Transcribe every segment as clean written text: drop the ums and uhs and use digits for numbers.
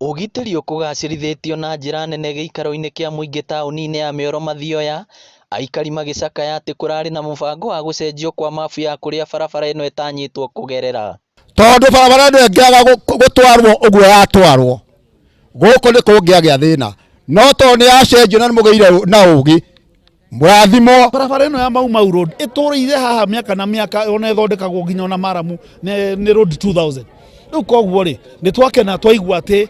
Ũgitĩri ũkũgacĩrithĩtio na njĩra nene gĩikaro-inĩ kĩa mũingĩ taũni-inĩ ya Mĩoro Mathioya, aikari magĩcakaya atĩ kũrarĩ na mũbango wa gũcenjio kwa mabu ya kũrĩa barabara ĩno ĩtanyĩtwo kũgerera. Tondũ barabara ĩno ĩngĩaga gũtwarwo ũguo yatwarwo gũkũ nĩ kũngĩagĩa thĩna, no tondũ nĩ yacenjio na nĩ mũgĩire na ũgĩ, mũrathimwo. Barabara ĩno ya Mau Mau Road ĩtũrĩire haha mĩaka na mĩaka, ona ĩthondekagwo nginya ona maramu nĩ road 2000. Rĩu koguo rĩ, nĩ twakena twaigua atĩ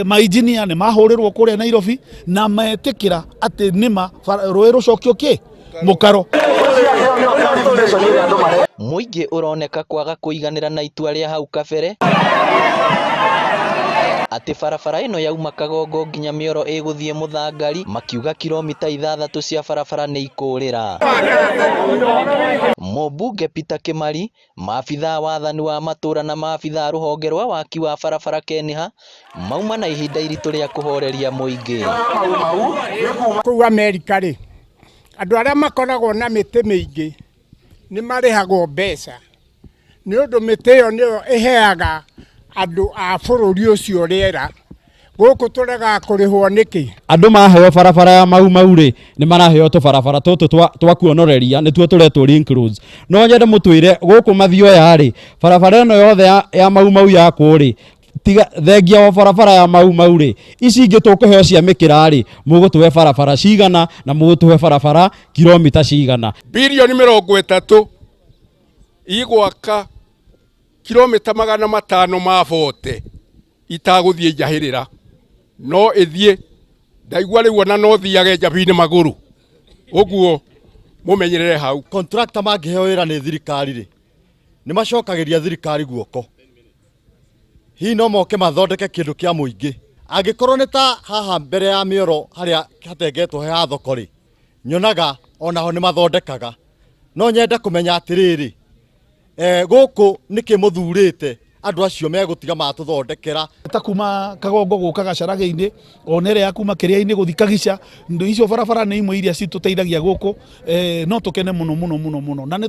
mainjinia nĩ mahũrĩrwo kũrĩa Nairobi na metĩkĩra atĩ nĩma rũĩ rũcokio kĩ mũkaro. Mũingĩ ũroneka kwaga kũiganĩra na itua rĩa hau kabere atĩ barabara ĩno yauma Kagongo nginya Mĩoro ĩgũthiĩ Mũthangari, makiuga kilomita 6 cia barabara nĩ ikũrĩra. Mũmbunge Peter Kĩmari, maabithaa wathani wa matũra na maabithaa rũhonge rwa waki wa barabara KENHA mauma na ihinda iritũ rĩa kũhoreria mũingĩ. Kũu Amerika rĩ, andũ arĩa makoragwo na mĩtĩ mĩingĩ nĩ marĩhagwo mbeca nĩ ũndũ mĩtĩ ĩyo nĩyo ĩheaga andũ a bũrũri ũcio rĩera. Gũkũ tũregaga kũrĩhwo nĩkĩ? Andũ maheo barabara ya Mau Mau rĩ, nĩ maraheo tũbarabara tũtũ twa kuonoreria, nĩtuo tũretwo link roads. No nyende mũtwĩre gũkũ Mathioya rĩ, barabara ĩno yothe ya Mau Mau yakwo rĩ, tiga thengia wa barabara ya Mau Mau rĩ, ici ingĩ tũkũheo cia mĩkĩra rĩ, mũgũtũhe barabara cigana na mũgũtũhe barabara kilomita cigana? Bilioni 30 igwaka kilomita 540 itagũthiĩ njahĩrĩra, no ĩthiĩ ndaigua rĩu ona no thiage njabinĩ magũrũ, ũguo mũmenyerere hau. Contractor mangĩheo wĩra nĩ thirikari rĩ, nĩ macokagĩria thirikari guoko. Hihi no moke mathondeke kĩndũ kĩa mũingĩ. Angĩkorwo nĩ ta haha mbere ya Mĩoro harĩa hatengetwo he ha thoko rĩ, nyonaga onaho nĩ mathondekaga. No nyende kũmenya atĩrĩrĩ, gũkũ nĩkĩ mũthurĩte andũ acio megũtiga matũthondekera? Ta kuma Kagongo gũka Gacaragĩ-inĩ, ona ĩrĩa ya kuma Kĩrĩa-inĩ gũthiĩ Kagica, indo icio barabara nĩ imwe iria citũteithagia gũkũ, no tũkene mũno mũno mũno mũno. Na nĩ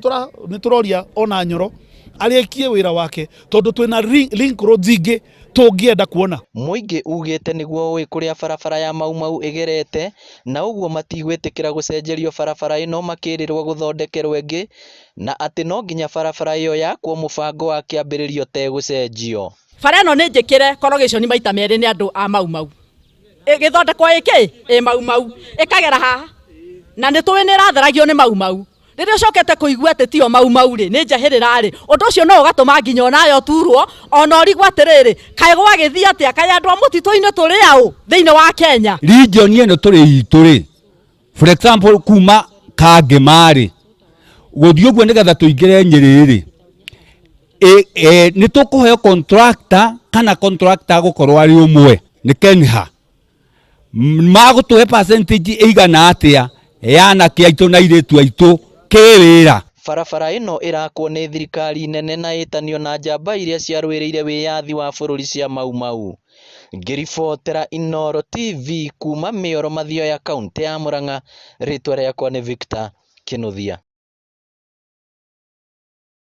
tũroria ona Nyoro arĩkie wĩra wake, tondũ twĩna link roads ingĩ tũngĩenda kuona. Mũingĩ ugĩte nĩguo ũĩ kũrĩa barabara ya Mau Mau ĩgerete na ũguo matigwĩtĩkĩra gũcenjerio barabara ĩno makĩrĩrwo gũthondekerwo ĩngĩ na atĩ no nginya barabara ĩyo yakwo mũbango wa kĩambĩrĩria ũtegũcenjio. Bara ĩno nĩ njĩkĩre korogĩconi maita merĩ nĩ andũ a Mau Mau. Ĩgĩthondekwo ĩkĩ? Ĩ Mau Mau. Ĩkagera haha. Na nĩ tũĩ nĩ ĩratheragio nĩ Mau Mau. Rĩrĩa ũcokete kũigua atĩ tiyo Mau Mau rĩ, nĩ njahĩrĩra rĩ, ũndũ ũcio no ũgatũma nginya onawe ũturwo, ona ũrigwo atĩrĩrĩ, kaĩ gwagĩthiĩ atĩa, kaĩ andũ a mũtitũ-inĩ tũrĩ aũ thĩinĩ wa Kenya? Region ĩno tũrĩ itũ rĩ, for example kuma Kangĩma rĩ, gũthiĩ ũguo nĩgetha tũingĩre Nyĩrĩ rĩ, nĩ tũkũheo contractor kana contractor gũkorwo arĩ ũmwe nĩ KENHA. Magũtũhe percentage ĩigana atĩa ya anake aitũ na airĩtu aitũ kĩwĩra? Barabara ĩno ĩrakwo nĩ thirikari nene na ĩtanio na njamba iria ciarũĩrĩire wĩyathi wa bũrũri cia Mau Mau. Ngĩribotera Inooro TV kuma Mĩoro Mathioya kauntĩ ya Murang'a, rĩtwa rĩakwa nĩ Victor Kĩnuthia.